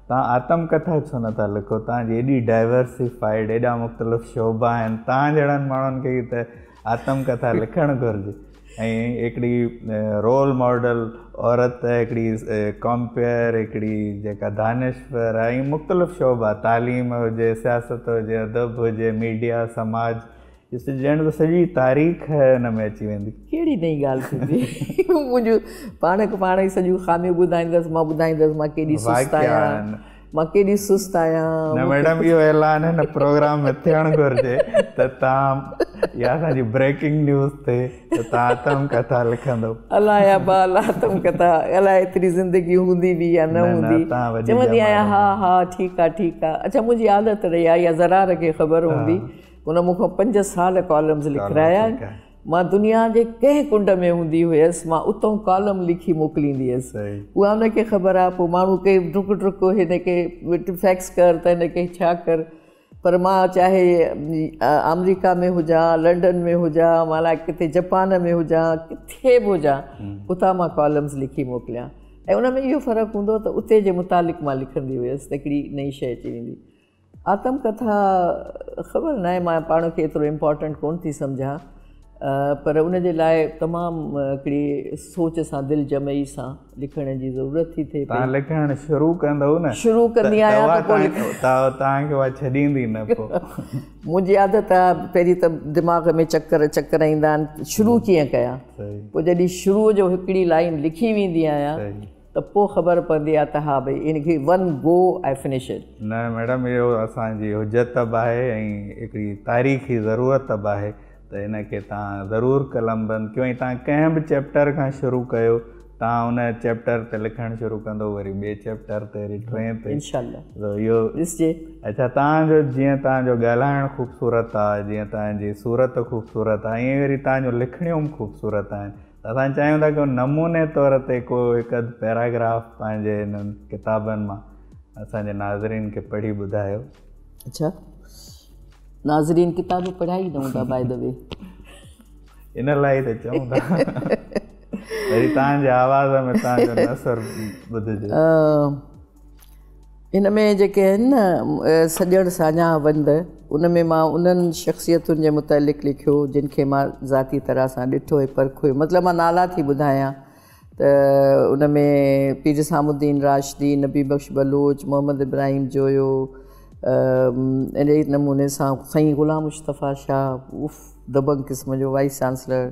توهان آتم ڪٿا ڇو نٿا لکو؟ توهان جي ايڏي ڊائيورسيفائيڊ، ايڏا مختلف شعبا آهن، توهان جهڙن ماڻهن کي ئي ته آتم ڪٿا لکڻ گهرجي. ۽ هڪڙي رول ماڊل عورت، هڪڙي ڪمپيئر، هڪڙي جيڪا دانشور ۽ مختلف شعبا، تعليم هجي، سياست هجي، ادب هجي، ميڊيا، سماج، ڄڻ ته سڄي تاريخ ان ۾ اچي ويندي. ڪهڙي نئين ڳالهه ٿيندي. منهنجون پاڻ کي پاڻ ئي سڄيون خاميون ٻڌائيندس، مان ٻڌائيندس مان ڪيڏي سست آهيان، مان ڪيڏي سست آهيان. نه ميڊم اهو اعلان هن پروگرام ۾ ٿيڻ گهرجي ته توهان يا اسان جي بريڪنگ نيوز ٿئي ته توهان آتم ڪٿا لکندو. الاء ابا الاء آتم ڪٿا الاء ايتري زندگي هوندي به يا نه هوندي. چوندي آهيان ها ها ٺيڪ آ ٺيڪ آ. اڇا منهنجي عادت رهي آ اها زرار کي خبر هوندي. هن مون کان 5 سال ڪالمز لکرايا. مان دنيا جي ڪنهن ڪنڊ ۾ هوندي هيس، مان اتان ڪالم لکي موڪليندي هيس. اها هن کي خبر آهي. پوء ماڻهو ڪي ڊڪ ڊڪ هن کي فيڪس ڪر ته هن کي ڇا ڪر، پر مان چاهي آمريڪا ۾ هجان، لنڊن ۾ هجان، مان الائي ڪٿي جپان ۾ هجان، ڪٿي به هجان، اتان مان ڪالمز لکي موڪليان. ۽ ان ۾ اهو فرق هوندو ته اتي جي متعلق مان لکندي هيس ته هڪڙي نئين شيء اچي ويندي. آتم ڪٿا خبر ناهي مان پاڻ کي ايترو امپارٽنٽ ڪونه ٿي سمجهان پر ان جي لاء تمام هڪڙي سوچ سان دل جمعي سان لکڻ جي ضرورت ٿي ٿئي پئي. توهان لکڻ شروع ڪندؤ نه شروع ڪندي آهيان ته پوء توهان کي اها ڇڏيندي نه پوء. منهنجي عادت آهي پهرين ته دماغ ۾ چڪر چڪر ايندا آهن شروع ڪيئن ڪيان پوء جڏهن شروع جو هڪڙي لائين لکي ويندي آهيان ته پوء خبر پوندي آهي ته ها ڀئي ان کي one go I finish it. نه ميڊم اهو اسان جي حجت به آهي ۽ هڪڙي تاريخي ضرورت به آهي ته ان کي توهان ضرور قلمبند ڪيو ۽ توهان ڪنهن به چيپٽر کان شروع ڪيو توهان ان چيپٽر تي لکڻ شروع ڪندو وري ٻئي چيپٽر تي وري ٽئين تي انشاء الله ته اهو ڏسجي. اڇا توهان جو جيئن توهان جو ڳالهائڻ خوبصورت آهي جيئن توهان جي صورت خوبصورت آهي ائين وري توهان جون لکڻيون به خوبصورت آهن ته اسان چاهيون ٿا ڪو نموني طور تي ڪو هڪ اڌ پيراگراف پنهنجي انهن ڪتابن مان اسان جي ناظرين کي پڙهي ٻڌايو. اڇا ناظرين ڪتاب پڙهيا ئي نه هوندا باء the V. ان لاء ئي ته چئون ٿا وري توهان جي آواز ۾ توهان جو نثر ٻڌجي. هن ۾ جيڪي آهن نه سڄڻ ساڃاهه وند ان ۾ مان انهن شخصيتن جي متعلق لکيو جن کي مان ذاتي طرح سان ڏٺو ۽ پرکيو مطلب مان نالا ٿي ٻڌايان ته ان ۾ پير حسام الدين راشدي، نبي بخش بلوچ، محمد ابراهيم جويو اهڙي نموني سان سائين غلام مصطفيٰ شاهه اف دبنگ قسم جو وائيس چانسلر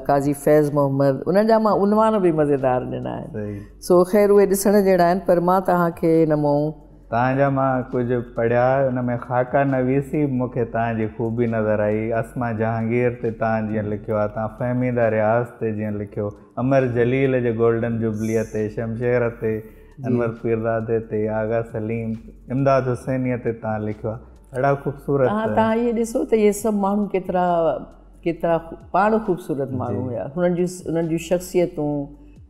قاضي فيض محمد انهن جا مان عنوان به مزيدار ڏنا آهن سو خير اهي ڏسڻ جهڙا آهن پر مان توهان کي هن مون. توهان جا مان ڪجهه پڙهيا ان ۾ خاڪا نويسي به مون کي توهان جي خوبي نظر آئي عاصمه جهانگير تي توهان جيئن لکيو آهي توهان فهميده رياض تي جيئن لکيو امر جليل جي گولڊن جوبليء تي شمشير تي انور پيرزادي تي آغا سليم امداد حسينيء تي توهان لکيو آهي اهڙا خوبصورت. توهان اهي ڏسو ته اهي سڀ ماڻهو ڪيترا ڪيترا پاڻ خوبصورت ماڻهو هيا هنن جون انهن جون شخصيتون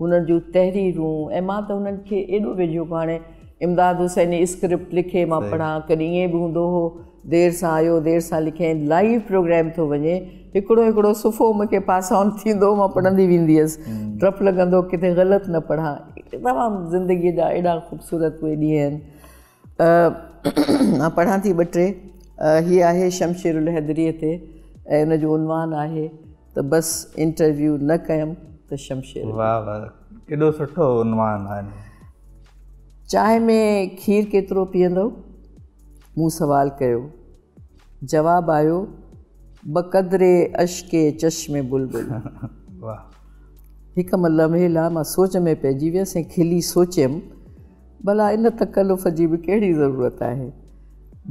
هنن جون تحريرون ۽ مان ته هنن کي ايڏو ويجهو هاڻي امداد حسيني اسڪرپٽ لکي مان پڙهان ڪڏهن ائين به هوندو هو دير سان آيو دير سان لکيائين لائيو پروگرام ٿو وڃي هڪڙو هڪڙو صفحو مون کي پاس آن ٿيندو مان پڙهندي ويندي هيس ڊپ لڳندو ڪٿي غلط نه پڙهان تمام زندگيء جا ايڏا خوبصورت اهي ڏينهن آهن مان پڙهان ٿي ٻه ٽي هي آهي شمشير الحيدريء تي ۽ ان جو عنوان آهي ته بس انٽرويو نه ڪيم ته شمشير. واهه واهه ڪيڏو سٺو عنوان آهي. چانهه ۾ کير ڪيترو پيئندؤ؟ مون سوال ڪيو. جواب آيو، بقدر اشڪ چشم بلبل. واهه. هڪ لمحي لاء مان سوچ ۾ پئجي ويس ۽ کلي سوچيم، ڀلا ان تڪلف جي به ڪهڙي ضرورت آهي؟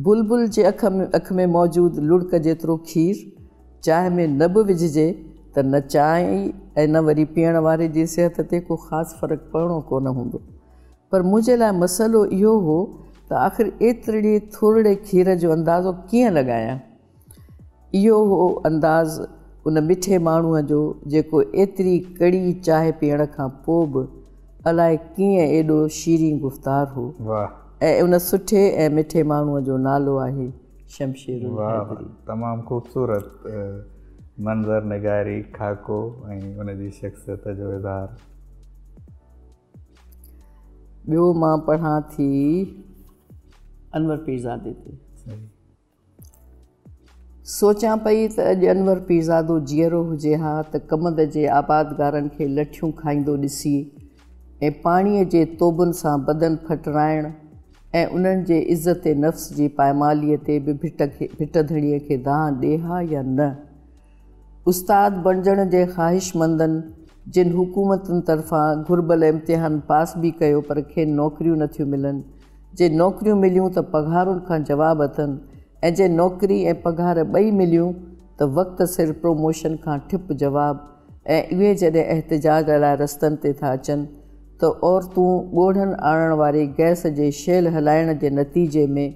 بلبل جي اک ۾ موجود لڙڪ جيترو کير چانهه ۾ نه به وجهجي ته نه چانهه ۽ نه وري پيئڻ واري جي صحت تي ڪو خاص فرق پوڻو ڪونه هوندو. پر منهنجي لاء مسئلو اهو هو ته آخر ايترڙي ٿورڙي کير جو اندازو ڪيئن لڳايان؟ اهو هو انداز ان مٺي ماڻهوء جو جيڪو ايتري ڪڙي چانهه پيئڻ کان پوء به الائي ڪيئن ايڏو شيرين گفتار هو ۽ ان سٺي ۽ مٺي ماڻهوء جو نالو آهي شمشير الحيدري. تمام خوبصورت منظر نگاري، خاڪو ۽ ان جي شخصيت جو اظهار. ٻيو مان پڙهان ٿي انور پيرزادي تي. سوچيان پئي ته اڄ انور پيرزادو جيئرو هجي ها ته ڪمند جي آبادگارن کي لٺيون کائيندو ڏسي ۽ پاڻيء جي توبن سان بدن ڦٽرائڻ ۽ انهن جي عزت نفس جي پائماليء تي به ڀٽ ڌڻيء کي دانهن ڏي ها يا نه؟ استاد بڻجڻ جي خواهشمندن جن حڪومتن طرفان گهربل امتحان پاس به ڪيو پر کين نوڪريون نٿيون ملن، جي نوڪريون مليون ته پگهارن کان جواب اٿن ۽ جي نوڪري ۽ پگهار ٻئي مليون ته وقت سر پروموشن کان ٺپ جواب ۽ اهي جڏهن احتجاج لاء رستن تي ٿا اچن ته عورتون ڳوڙهن آڻڻ واري گئس جي شيل هلائڻ جي نتيجي ۾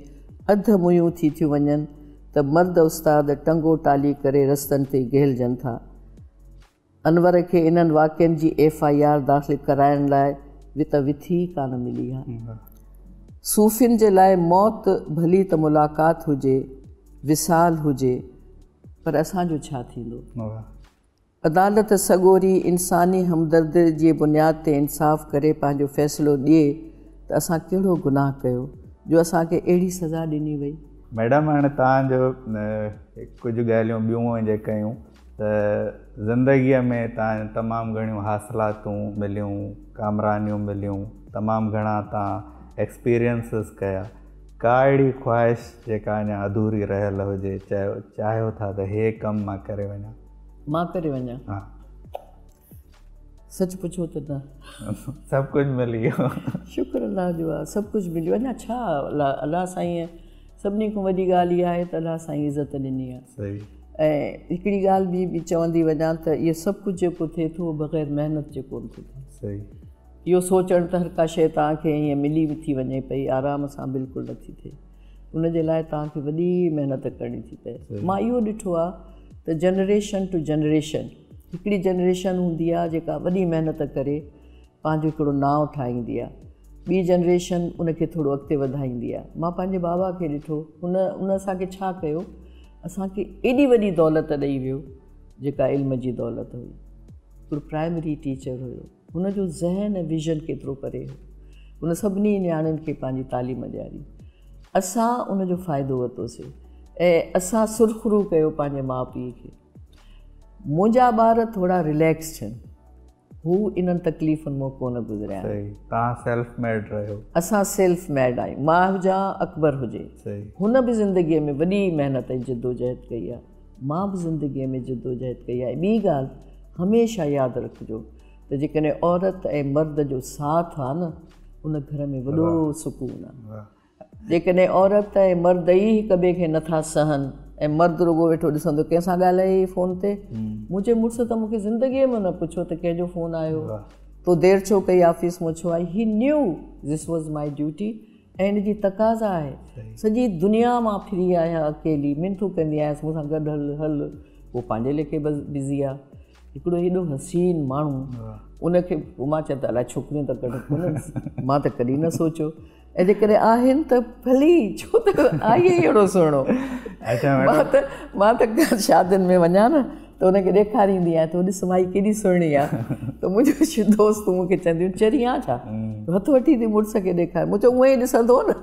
اڌ ميون ٿي ٿيون وڃن ته مرد استاد ٽنگو ٽالي ڪري رستن تي گهيلجن ٿا. انور کي انهن واقعن جي ايف I R داخل ڪرائڻ لاء به ته وٿي ئي ڪانه ملي ها. صوفين جي لاء موت ڀلي ته ملاقات هجي، وصال هجي، پر اسان جو ڇا ٿيندو؟ عدالت سڳوري انساني همدردي جي بنياد تي انصاف ڪري پنهنجو فيصلو ڏئي ته اسان ڪهڙو گناهه ڪيو جو اسان کي اهڙي سزا ڏني وئي؟ ميڊم هاڻي توهان جو ڪجهه ڳالهيون ٻيون جي ڪيون ته زندگيء ۾ توهان تمام گهڻيون حاصلاتون مليون، ڪامرانيون مليون، تمام گهڻا توهان ايڪسپيرينسز ڪيا، ڪا اهڙي خواهش جيڪا اڃا اڌوري رهيل هجي، چاهيو ٿا ته هي ڪم مان ڪري وڃان؟ مان ڪري وڃان؟ ها. سچ پڇو ته نه. سڀ ڪجهه ملي ويو. شڪر الله جو آ سڀ ڪجهه مليو اڃا ڇا الله الله سائين سڀني کان وڏي ڳالهه اها آهي ته الله سائين عزت ڏني آ. صحيح. ۽ هڪڙي ڳالهه ٻي به چوندي وڃان ته اهو سڀ ڪجهه جيڪو ٿئي ٿو بغير محنت جي ڪونه ٿو ٿئي. صحيح. اهو سوچڻ ته هر ڪا شيء توهان کي ائين ملي به ٿي وڃي پئي آرام سان بلڪل نٿي ٿئي. ان جي لاء توهان کي وڏي محنت ڪرڻي ٿي پئي. مان اهو ڏٺو آهي ته جنريشن ٽو جنريشن هڪڙي جنريشن هوندي آهي جيڪا وڏي محنت ڪري پنهنجو هڪڙو نانء ٺاهيندي آهي، ٻي جنريشن ان کي ٿورو اڳتي وڌائيندي آهي. مان پنهنجي بابا کي ڏٺو، هن ان اسان کي ڇا ڪيو، اسان کي ايڏي وڏي دولت ڏئي ويو جيڪا علم جي دولت هئي. هڪڙو پرائمري ٽيچر هيو. هن جو ذهن ۽ ويزن ڪيترو پري هو. هن سڀني نياڻين کي پنهنجي تعليم ڏياري. اسان ان جو فائدو ورتوسي ۽ اسان سرخرو ڪيو پنهنجي ماء پيء کي. منهنجا ٻار ٿورا رليڪس ٿين. هو انهن تڪليفن مان ڪونه گذريا آهن. صحيح. توهان سيلف ميڊ رهيو. اسان سيلف ميڊ آهيون. مان هجان اڪبر هجي. صحيح. هن به زندگيء ۾ وڏي محنت ۽ جدوجهد ڪئي آهي. مان به زندگيء ۾ جدوجهد ڪئي آهي. ٻي ڳالهه هميشه ياد رکجو ته جيڪڏهن عورت ۽ مرد جو ساٿ آ نه ان گهر ۾ وڏو سڪون آ. جيڪڏهن عورت ۽ مرد ئي هڪ ٻئي کي نٿا سهن ۽ مرد رڳو ويٺو ڏسندو ڪنهن سان ڳالهائي فون تي. منهنجي مڙس ته مون کي زندگيء ۾ نه پڇيو ته ڪنهن جو فون آيو، تو دير ڇو ڪئي آفيس مان ڇو آئي. He knew this was my duty ۽ ان جي تقاضا آهي. سڄي دنيا مان ڦري آهيان اڪيلي، منٿون ڪندي آهيانس مون سان گڏ هل هل، هو پنهنجي ليکي بزي آ. هڪڙو هيڏو حسين ماڻهو ان کي مان چيم ته الائي ڇوڪريون ته ڪڍ ڪونهن، مان ته ڪڏهن نه سوچيو. ۽ جيڪڏهن آهن ته ڀلي، ڇو ته آهي ئي اهڙو سهڻو. مان ته شادين ۾ وڃان نه ته ان کي ڏيکاريندي آهيان ته ڏس مائي ڪيڏي سهڻي آهي. ته منهنجون دوست مون کي چونديون چري آن ڇا، هٿ وٺي ٿي مڙس کي ڏيکار. مون چيو اونئن ئي ڏسندو نه.